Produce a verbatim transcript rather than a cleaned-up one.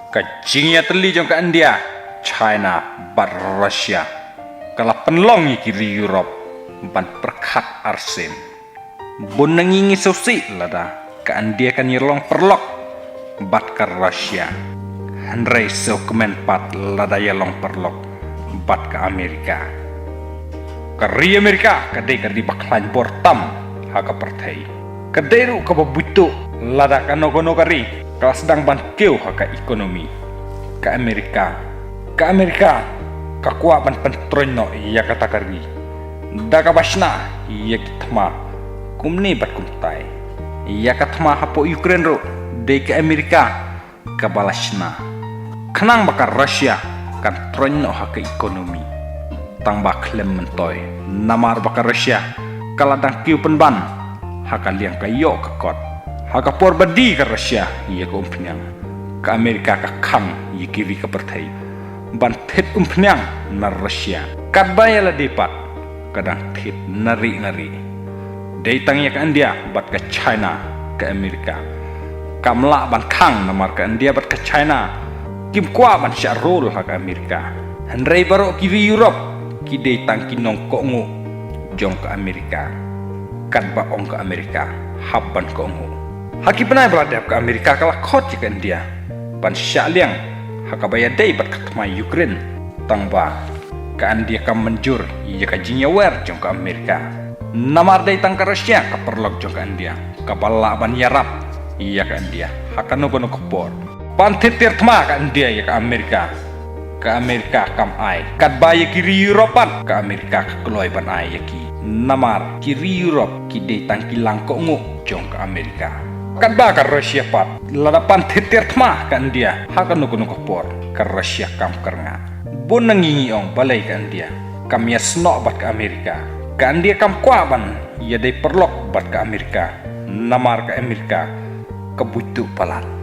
Ka jingïatylli jong ka India, China bad Russia ka la pynlong ïa ki ri Europe ban pyrkhat arsien. Bun na ngi ngi sngewsih lada ka India kan ïalong paralok bad ka Russia, hynrei sngewkmen pat lada ïalong paralok bad ka Amerika. Ka ri Amerika ka dei ka ri ba khlaiñ bor tam ha ka pyrthei. Ka dei ruh kaba buit tuh lada kano kano ka ri ka la sdang ban kiew ha ka ekonomi. Ka Amerika, ka Amerika ka kwah ban pyntroiñ noh ïa kata ka ri da kaba shna ïa ki thma kumne bad kumtai. Ïa ka thma hapoh Ukraine ruh dei ka Amerika kaba la shna, khnang ba ka Russia kan troiñ noh ha ka ekonomi. Tang ba khlem myntoi, namar ba ka Russia ka la dang kiew pynban ha ka liang ka ïoh ka kot. Ha ka por ba die ka Russia ïa ka umphniang, ka Amerika ka khang ïa ki ri ka pyrthei ban thied umphniang na Russia. Katba ïa lade pat ka dang thied na ri na ri. Dei tang ïa ka India bad ka China ka Amerika kam lah ban khang, namar ka India bad ka China kim kwah ban shah rul ha ka Amerika. Hynrei baroh ki ri Europe ki dei tang ki nongkohnguh jong ka Amerika. Katba ong ka Amerika hap ban kohnguh. Ha ki bnai ba la dep ka Amerika ka la khot ïa ka India ban shah liang ha kaba ïadei bad ka thma Ukraine. Tang ba ka India kam mynjur ïa ka jingïawer jong ka Amerika. Namar dei tang ka Russia ka paralok jong ka India kaba lah ban ïarap ïa ka India ha kano kano ka por. Ban thied tiar thma ka India ïa ka Amerika, ka Amerika kam ai. Katba ïa ki ri Europe pat ka Amerika ka kloi ban ai ïa ki. Namar ki ri Europe ki dei tang ki lang kohnguh jong ka Amerika. Katba ka Russia pat lada pan thied tiar thma ka India ha kano kano ka por, ka Russia kam kyrngah. Bun na ngi ngi ong balei ka India kam ïasnoh bad ka Amerika. Ka India kam kwah ban ïadei paralok bad ka Amerika, namar ka Amerika ka buit tuh palat.